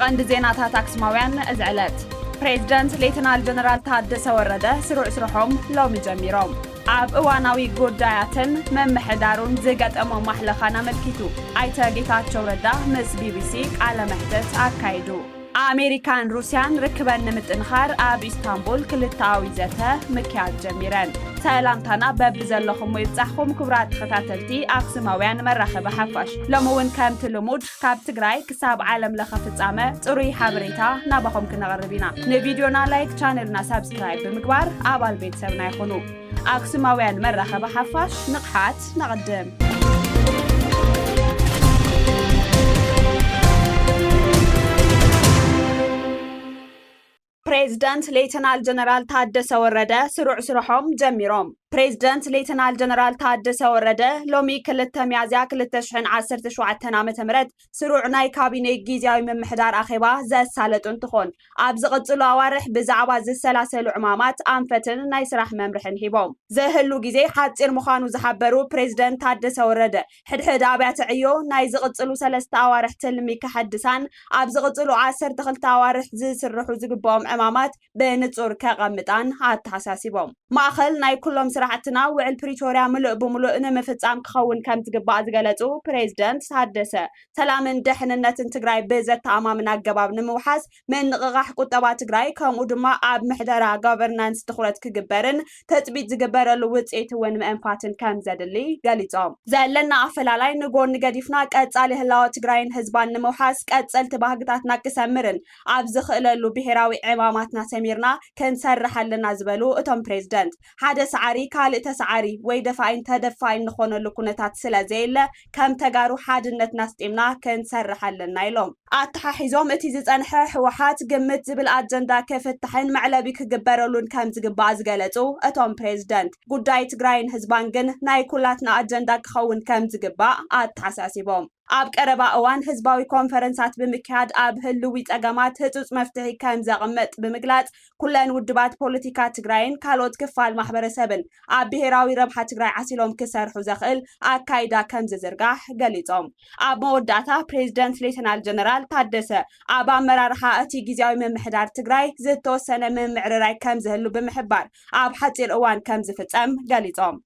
ቀንዲ ዜናታት ኣክሱማውያን እዚ ዕለት። ፕሬዝደንት ሌተናል ጀነራል ታደሰ ወረደ ስሩዕ ስርሖም ሎሚ ጀሚሮም። ኣብ እዋናዊ ጉዳያትን ምምሕዳሩን ዝገጠሞ ማሕለኻን ኣመልኪቱ ኣይተ ጌታቸው ረዳ ምስ ቢቢሲ ቃለ መሕትት ኣካይዱ። ኣሜሪካን ሩስያን ርክበን ንምጥንኻር ኣብ ኢስታንቡል ክልተኣዊ ዘተ ምክያድ ጀሚረን። ሰላምታና በብዘለኹሞ ይብጻሕኹም ክቡራት ተኸታተልቲ ኣክሱማውያን መራኸቢ ሓፋሽ። ሎሚ እውን ከምቲ ልሙድ ካብ ትግራይ ክሳብ ዓለም ለኸ ፍጻመ ጽሩይ ሓበሬታ ናባኹም ክነቕርብ ኢና። ንቪድዮና ላይክ፣ ቻነልና ሳብስክራይብ ብምግባር ኣባል ቤተሰብና ይኹኑ። ኣክሱማውያን መራኸቢ ሓፋሽ፣ ንቕሓት ነቕድም። ፕሬዝደንት ሌተናል ጀነራል ታደሰ ወረደ ስሩዕ ስርሖም ጀሚሮም። ፕሬዝደንት ሌተናል ጀነራል ታደሰ ወረደ ሎሚ ክልተ ሚያዝያ ክልተ ሽሕን ዓሰርተ ሸውዓተን ዓመተ ምህረት ስሩዕ ናይ ካቢኔ ጊዜያዊ ምምሕዳር ኣኼባ ዘሳለጡ እንትኾን፣ ኣብ ዝቕጽሉ ኣዋርሕ ብዛዕባ ዝሰላሰሉ ዕማማት ኣንፈትን ናይ ስራሕ መምርሕን ሂቦም። ዝህሉ ግዜ ሓጺር ምዃኑ ዝሓበሩ ፕሬዝደንት ታደሰ ወረደ፣ ሕድሕድ ኣብያተ ዕዮ ናይ ዝቕጽሉ ሰለስተ ኣዋርሕ ትልሚ ከሐድሳን ኣብ ዝቕጽሉ ዓሰርተ ክልተ ኣዋርሕ ዝስርሑ ዝግብኦም ዕማማት ብንጹር ከቐምጣን ኣተሓሳሲቦም። ማእኸል ናይ ኩሎም ስራሕትና ውዕል ፕሪቶርያ ምሉእ ብምሉእ ንምፍጻም ክኸውን ከም ዝግባእ ዝገለጹ ፕሬዝደንት ታደሰ፣ ሰላምን ደሕንነትን ትግራይ ብዘተኣማምን ኣገባብ ንምውሓስ ምንቕቓሕ ቁጠባ ትግራይ፣ ከምኡ ድማ ኣብ ምሕደራ ጋቨርናንስ ትኹረት ክግበርን ትጽቢት ዝግበረሉ ውጽኢት እውን ምእንፋትን ከም ዘድሊ ገሊጾም። ዘለና ኣፈላላይ ንጎኒ ገዲፍና ቀጻሊ ህላወ ትግራይን ህዝባን ንምውሓስ ቀጸልቲ ባህግታትና ክሰምርን ኣብ ዝኽእለሉ ብሄራዊ ዕማማትና ሰሚርና ክንሰርሕ ኣለና ዝበሉ እቶም ፕሬዝደንት፣ ሓደ ሰዓሪ ካልእ ተሰዓሪ ወይ ደፋኢን ተደፋኢን ንኾነሉ ኩነታት ስለ ዘየለ ከም ተጋሩ ሓድነትና ኣስጢምና ክንሰርሕ ኣለና ኢሎም። ኣተሓሒዞም እቲ ዝጸንሐ ህወሓት ግምት ዝብል ኣጀንዳ ክፍታሕን መዕለቢ ክግበረሉን ከም ዝግባእ ዝገለጹ እቶም ፕሬዝደንት፣ ጉዳይ ትግራይን ህዝባን ግን ናይ ኩላትና ኣጀንዳ ክኸውን ከም ዝግባእ ኣተሓሳሲቦም። ኣብ ቀረባ እዋን ህዝባዊ ኮንፈረንሳት ብምክያድ ኣብ ህልዊ ጸገማት ህጹጽ መፍትሒ ከም ዘቕምጥ ብምግላጽ፣ ኩለን ውድባት ፖለቲካ ትግራይን ካልኦት ክፋል ማሕበረሰብን ኣብ ብሄራዊ ረብሓ ትግራይ ዓሲሎም ክሰርሑ ዘኽእል ኣካይዳ ከም ዝዝርጋሕ ገሊጾም። ኣብ መወዳእታ ፕሬዝደንት ሌተናል ጀነራል ታደሰ ኣብ ኣመራርሓ እቲ ጊዜያዊ ምምሕዳር ትግራይ ዝተወሰነ ምምዕርራይ ከም ዝህሉ ብምሕባር፣ ኣብ ሓጺር እዋን ከም ዝፍጸም ገሊጾም።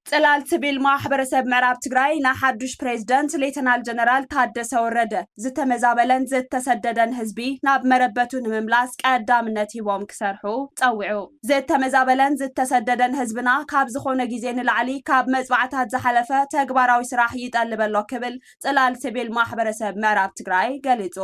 ጽላል ሲቪል ማሕበረሰብ ምዕራብ ትግራይ ንሓዱሽ ፕሬዝደንት ሌተናል ጀነራል ታደሰ ወረደ ዝተመዛበለን ዝተሰደደን ህዝቢ ናብ መረበቱ ንምምላስ ቀዳምነት ሂቦም ክሰርሑ ጸዊዑ። ዝተመዛበለን ዝተሰደደን ህዝብና ካብ ዝኾነ ግዜ ንላዕሊ ካብ መጽዋዕታት ዝሓለፈ ተግባራዊ ስራሕ ይጠልብ ኣሎ ክብል ጽላል ሲቪል ማሕበረሰብ ምዕራብ ትግራይ ገሊጹ።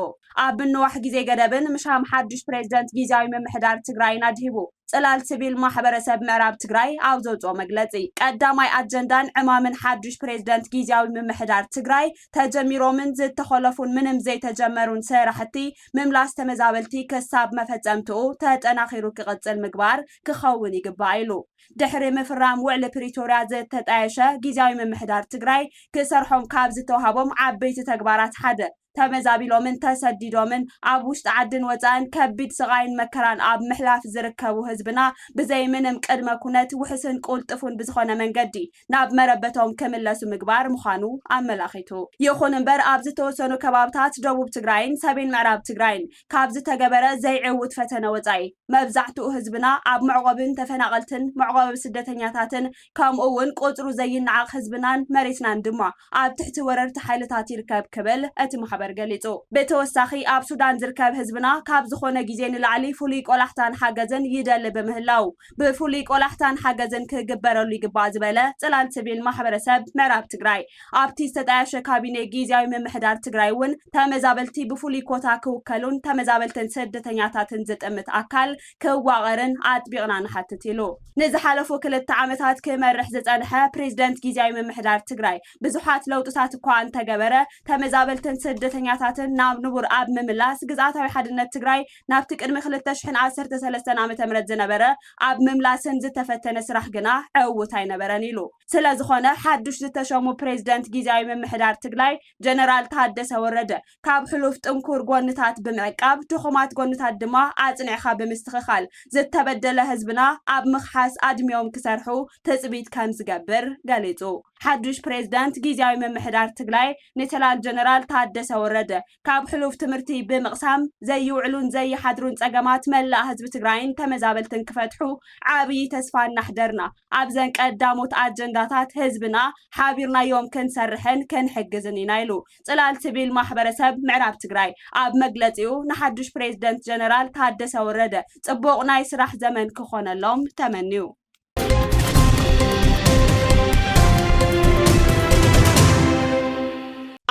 ኣብ ምንዋሕ ግዜ ገደብን ምሻም ሓዱሽ ፕሬዝደንት ጊዜያዊ ምምሕዳር ትግራይን ኣድሂቡ። ጽላል ሲቪል ማሕበረሰብ ምዕራብ ትግራይ ኣብ ዘውፅኦ መግለፂ፣ ቀዳማይ ኣጀንዳን ዕማምን ሓዱሽ ፕሬዝደንት ጊዜያዊ ምምሕዳር ትግራይ ተጀሚሮምን ዝተኸለፉን ምንም ዘይተጀመሩን ስራሕቲ ምምላስ ተመዛበልቲ ክሳብ መፈጸምትኡ ተጠናኺሩ ክቕጽል ምግባር ክኸውን ይግባእ ኢሉ። ድሕሪ ምፍራም ውዕሊ ፕሪቶርያ ዝተጣየሸ ጊዜያዊ ምምሕዳር ትግራይ ክሰርሖም ካብ ዝተውሃቦም ዓበይቲ ተግባራት ሓደ፣ ተመዛቢሎምን ተሰዲዶምን ኣብ ውሽጢ ዓድን ወፃእን ከቢድ ስቓይን መከራን ኣብ ምሕላፍ ዝርከቡ ህዝብና ብዘይ ምንም ቅድመ ኩነት ውሕስን ቁልጥፉን ብዝኾነ መንገዲ ናብ መረበቶም ክምለሱ ምግባር ምዃኑ ኣመላኺቱ። ይኹን እምበር ኣብ ዝተወሰኑ ከባብታት ደቡብ ትግራይን ሰሜን ምዕራብ ትግራይን ካብ ዝተገበረ ዘይዕውት ፈተነ ወፃኢ መብዛሕትኡ ህዝብና ኣብ መዕቆብን ተፈናቐልትን መዕቆቢ ስደተኛታትን ከምኡ እውን ቁፅሩ ዘይነዓቕ ህዝብናን መሬትናን ድማ ኣብ ትሕቲ ወረርቲ ሓይልታት ይርከብ ክብል እቲ ማሕበር ገሊጹ። ብተወሳኺ ኣብ ሱዳን ዝርከብ ህዝብና ካብ ዝኾነ ግዜ ንላዕሊ ፍሉይ ቆላሕታን ሓገዝን ይደሊ ብምህላው ብፍሉይ ቆላሕታን ሓገዝን ክግበረሉ ይግባእ ዝበለ ጽላል ሲቪል ማሕበረሰብ ምዕራብ ትግራይ ኣብቲ ዝተጣየሸ ካቢኔ ግዝያዊ ምምሕዳር ትግራይ እውን ተመዛበልቲ ብፍሉይ ኮታ ክውከሉን ተመዛበልትን ስደተኛታትን ዝጥምት ኣካል ክዋቐርን ኣጥቢቕና ንሓትት ኢሉ። ንዝሓለፉ ክልተ ዓመታት ክመርሕ ዝጸንሐ ፕሬዝደንት ግዝያዊ ምምሕዳር ትግራይ ብዙሓት ለውጥታት እኳ እንተገበረ ተመዛበልትን ስደ ስደተኛታትን ናብ ንቡር ኣብ ምምላስ፣ ግዝኣታዊ ሓድነት ትግራይ ናብቲ ቅድሚ ክልተ ሽሕን ዓሰርተ ሰለስተን ዓመተ ምህረት ዝነበረ ኣብ ምምላስን ዝተፈተነ ስራሕ ግና ዕዉት ኣይነበረን ኢሉ። ስለ ዝኾነ ሓዱሽ ዝተሸሙ ፕሬዝደንት ጊዜያዊ ምምሕዳር ትግራይ ጀነራል ታደሰ ወረደ ካብ ሕሉፍ ጥንኩር ጎንታት ብምዕቃብ ድኹማት ጎንታት ድማ ኣጽኒዕኻ ብምስትኽኻል ዝተበደለ ህዝብና ኣብ ምኽሓስ ኣድሚዮም ክሰርሑ ትጽቢት ከም ዝገብር ገሊጹ። ሓዱሽ ፕሬዝዳንት ጊዜያዊ ምምሕዳር ትግራይ ሌተናል ጀነራል ታደሰ ወረደ ካብ ሕሉፍ ትምህርቲ ብምቕሳም ዘይውዕሉን ዘይሓድሩን ጸገማት መላእ ህዝቢ ትግራይን ተመዛበልትን ክፈትሑ ዓብዪ ተስፋ እናሕደርና ኣብዘን ቀዳሞት ኣጀንዳታት ህዝብና ሓቢርናዮም ክንሰርሕን ክንሕግዝን ኢና ኢሉ። ጽላል ሲቪል ማሕበረሰብ ምዕራብ ትግራይ ኣብ መግለጺኡ ንሓዱሽ ፕሬዝደንት ጀነራል ታደሰ ወረደ ጽቡቕ ናይ ስራሕ ዘመን ክኾነሎም ተመንዩ።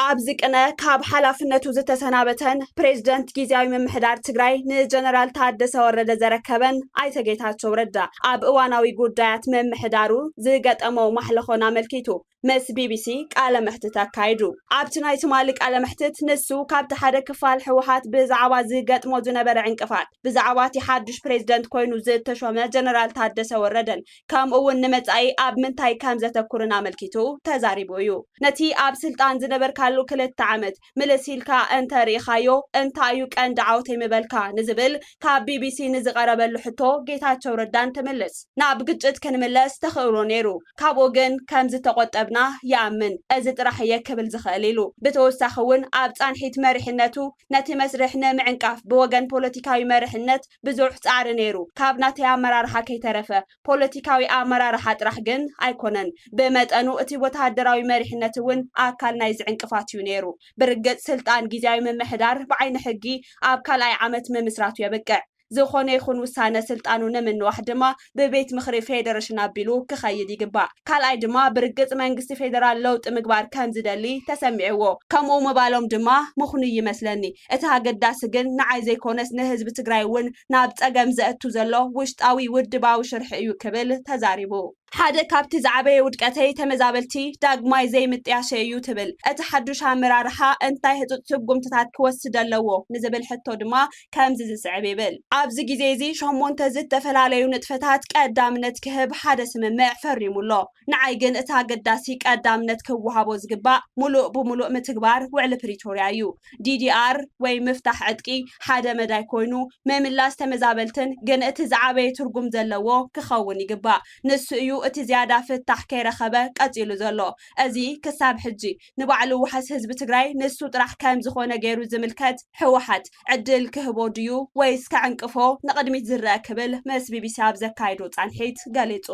ኣብዚ ቅነ ካብ ሓላፍነቱ ዝተሰናበተን ፕሬዝደንት ጊዜያዊ ምምሕዳር ትግራይ ንጀነራል ታደሰ ወረደ ዘረከበን ኣይተ ጌታቸው ረዳ ኣብ እዋናዊ ጉዳያት ምምሕዳሩ ዝገጠሞ ማሕለኾን ኣመልኪቱ ምስ ቢቢሲ ቃለ መሕትት ኣካይዱ። ኣብቲ ናይ ትማሊ ቃለ መሕትት ንሱ ካብቲ ሓደ ክፋል ህወሓት ብዛዕባ ዝገጥሞ ዝነበረ ዕንቅፋት፣ ብዛዕባ እቲ ሓዱሽ ፕሬዝደንት ኮይኑ ዝተሾመ ጀነራል ታደሰ ወረደን ከምኡ እውን ንመጻኢ ኣብ ምንታይ ከም ዘተኩርን ኣመልኪቱ ተዛሪቡ እዩ። ነቲ ኣብ ስልጣን ዝነበርካሉ ክልተ ዓመት ምልስ ኢልካ እንተ ርኢኻዮ እንታይ እዩ ቀንዲ ዓወተይ ምበልካ ንዝብል ካብ ቢቢሲ ንዝቐረበሉ ሕቶ ጌታቸው ረዳ እንትምልስ ናብ ግጭት ክንምለስ ተኽእሎ ነይሩ፣ ካብኡ ግን ከም ዝተቖጠብና ይኣምን፣ እዚ ጥራሕ እየ ክብል ዝኽእል ኢሉ። ብተወሳኺ እውን ኣብ ጻንሒት መሪሕነቱ ነቲ መስርሕ ንምዕንቃፍ ብወገን ፖለቲካዊ መሪሕነት ብዙሕ ጻዕሪ ነይሩ። ካብ ናተይ ኣመራርሓ ከይተረፈ ፖለቲካዊ ኣመራርሓ ጥራሕ ግን ኣይኮነን። ብመጠኑ እቲ ወተሃደራዊ መሪሕነት እውን ኣካል ናይዚ ዕንቅፋት እዩ ነይሩ። ብርግጽ ስልጣን ጊዜያዊ ምምሕዳር ብዓይኒ ሕጊ ኣብ ካልኣይ ዓመት ምምስራቱ የብቅዕ። ዝኾነ ይኹን ውሳነ ስልጣኑ ንምንዋሕ ድማ ብቤት ምኽሪ ፌደሬሽን ኣቢሉ ክኸይድ ይግባእ። ካልኣይ ድማ ብርግጽ መንግስቲ ፌደራል ለውጢ ምግባር ከም ዝደሊ ተሰሚዕዎ ከምኡ ምባሎም ድማ ምኽኑይ ይመስለኒ። እቲ ኣገዳሲ ግን ንዓይ ዘይኮነስ ንህዝቢ ትግራይ እውን ናብ ጸገም ዘእቱ ዘሎ ውሽጣዊ ውድባዊ ሽርሒ እዩ ክብል ተዛሪቡ። ሓደ ካብቲ ዝዓበየ ውድቀተይ ተመዛበልቲ ዳግማይ ዘይምጥያሸ እዩ ትብል። እቲ ሓዱሽ ኣመራርሓ እንታይ ህጹጽ ስጉምትታት ክወስድ ኣለዎ ንዝብል ሕቶ ድማ ከምዚ ዝስዕብ ይብል። ኣብዚ ግዜ እዚ ሸሞንተ ዝተፈላለዩ ንጥፈታት ቀዳምነት ክህብ ሓደ ስምምዕ ፈሪሙ ኣሎ። ንዓይ ግን እቲ ኣገዳሲ ቀዳምነት ክወሃቦ ዝግባእ ሙሉእ ብሙሉእ ምትግባር ውዕሊ ፕሪቶርያ እዩ። ዲዲኣር ወይ ምፍታሕ ዕጥቂ ሓደ መዳይ ኮይኑ ምምላስ ተመዛበልትን ግን እቲ ዝዓበየ ትርጉም ዘለዎ ክኸውን ይግባእ። ንሱ እዩ እቲ ዝያዳ ፍታሕ ከይረኸበ ቀጺሉ ዘሎ። እዚ ክሳብ ሕጂ ንባዕሉ ዋሕስ ህዝቢ ትግራይ ንሱ ጥራሕ ከም ዝኾነ ገይሩ ዝምልከት ህወሓት ዕድል ክህቦ ድዩ ወይስ ከዕንቅፎ ንቕድሚት ዝረአ ክብል ምስ ቢቢሲ ኣብ ዘካየዶ ጻንሒት ገሊጹ።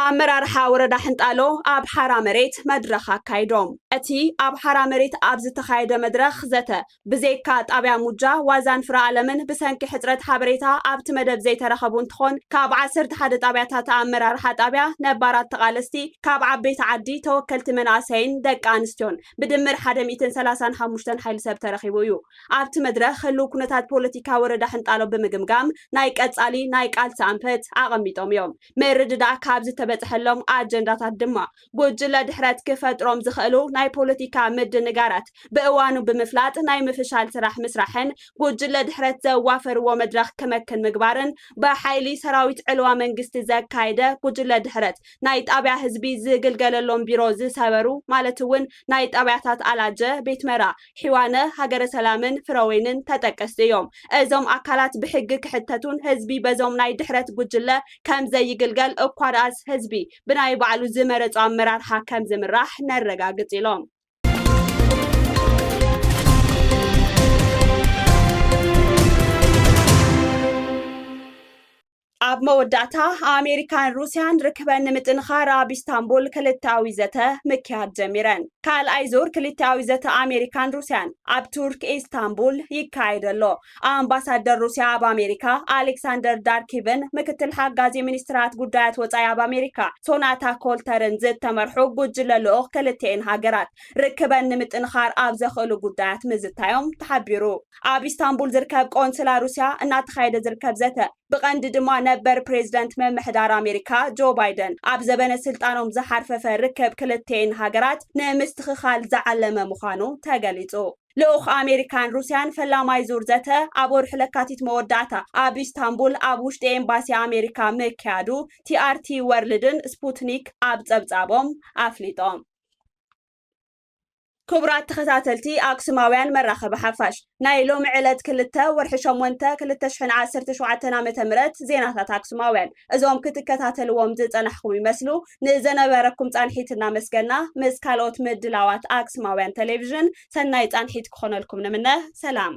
ኣመራርሓ ወረዳ ሕንጣሎ ኣብ ሓራ መሬት መድረኽ ኣካይዶም። እቲ ኣብ ሓራ መሬት ኣብ ዝተኻየደ መድረኽ ዘተ ብዘይካ ጣብያ ሙጃ፣ ዋዛን ፍረ ኣለምን ብሰንኪ ሕፅረት ሓበሬታ ኣብቲ መደብ ዘይተረኸቡ እንትኾን ካብ ዓሰርተ ሓደ ጣብያታት ኣመራርሓ ጣብያ፣ ነባራት ተቓለስቲ፣ ካብ ዓበይቲ ዓዲ፣ ተወከልቲ መናእሰይን ደቂ ኣንስትዮን ብድምር ሓደ ሚእትን ሰላሳን ሓሙሽተን ሓይሊ ሰብ ተረኺቡ እዩ። ኣብቲ መድረኽ ህልው ኩነታት ፖለቲካ ወረዳ ሕንጣሎ ብምግምጋም ናይ ቀጻሊ ናይ ቃልሲ ኣንፈት ኣቐሚጦም እዮም። ምርድዳእ ካብ ዝተበጽሐሎም ኣጀንዳታት ድማ ጉጅለ ድሕረት ክፈጥሮም ዝኽእሉ ናይ ፖለቲካ ምድንጋራት ብእዋኑ ብምፍላጥ ናይ ምፍሻል ስራሕ ምስራሕን ጉጅለ ድሕረት ዘዋፈርዎ መድረኽ ክመክን ምግባርን ብሓይሊ ሰራዊት ዕልዋ መንግስቲ ዘካየደ ጉጅለ ድሕረት ናይ ጣብያ ህዝቢ ዝግልገለሎም ቢሮ ዝሰበሩ ማለት እውን ናይ ጣብያታት ኣላጀ፣ ቤት መራ፣ ሒዋነ፣ ሃገረ ሰላምን ፍረወይንን ተጠቀስቲ እዮም። እዞም ኣካላት ብሕጊ ክሕተቱን ህዝቢ በዞም ናይ ድሕረት ጉጅለ ከም ዘይግልገል እኳ ደኣስ ህዝቢ ብናይ ባዕሉ ዝመረጾ ኣመራርሓ ከም ዝምራሕ ነረጋግጽ ኢሎም። ኣብ መወዳእታ ኣሜሪካን ሩስያን ርክበን ንምጥንኻር ኣብ ኢስታንቡል ክልተኣዊ ዘተ ምክያድ ጀሚረን። ካልኣይ ዙር ክልተኣዊ ዘተ ኣሜሪካን ሩስያን ኣብ ቱርክ ኢስታንቡል ይካየድ ኣሎ። ኣምባሳደር ሩስያ ኣብ ኣሜሪካ ኣሌክሳንደር ዳርኪቭን ምክትል ሓጋዚ ሚኒስትራት ጉዳያት ወጻኢ ኣብ ኣሜሪካ ሶናታ ኮልተርን ዝተመርሑ ጉጅለ ልኡኽ ክልቲኤን ሃገራት ርክበን ንምጥንኻር ኣብ ዘኽእሉ ጉዳያት ምዝታዮም ተሓቢሩ። ኣብ ኢስታንቡል ዝርከብ ቆንስላ ሩስያ እናተኻየደ ዝርከብ ዘተ ብቐንዲ ድማ ነበር ፕሬዚደንት ምምሕዳር ኣሜሪካ ጆ ባይደን ኣብ ዘበነ ስልጣኖም ዝሓርፈፈ ርክብ ክልቴን ሃገራት ንምስትኽኻል ዝዓለመ ምዃኑ ተገሊጹ። ልኡኽ ኣሜሪካን ሩስያን ፈላማይ ዙር ዘተ ኣብ ወርሒ ለካቲት መወዳእታ ኣብ ኢስታንቡል ኣብ ውሽጢ ኤምባሲ ኣሜሪካ ምክያዱ ቲኣርቲ ወርልድን ስፑትኒክ ኣብ ጸብጻቦም ኣፍሊጦም። ክቡራት ተኸታተልቲ ኣክሱማውያን መራኸቢ ሓፋሽ፣ ናይ ሎሚ ዕለት ክልተ ወርሒ ሸሞንተ ክልተ ሽሕን ዓሰርተ ሸውዓተን ዓመተ ምህረት ዜናታት ኣክሱማውያን እዞም ክትከታተልዎም ዝጸናሕኩም ይመስሉ። ንዘነበረኩም ጻንሒት እናመስገና፣ ምስ ካልኦት ምድላዋት ኣክሱማውያን ቴሌቪዥን ሰናይ ጻንሒት ክኾነልኩም ንምነ። ሰላም።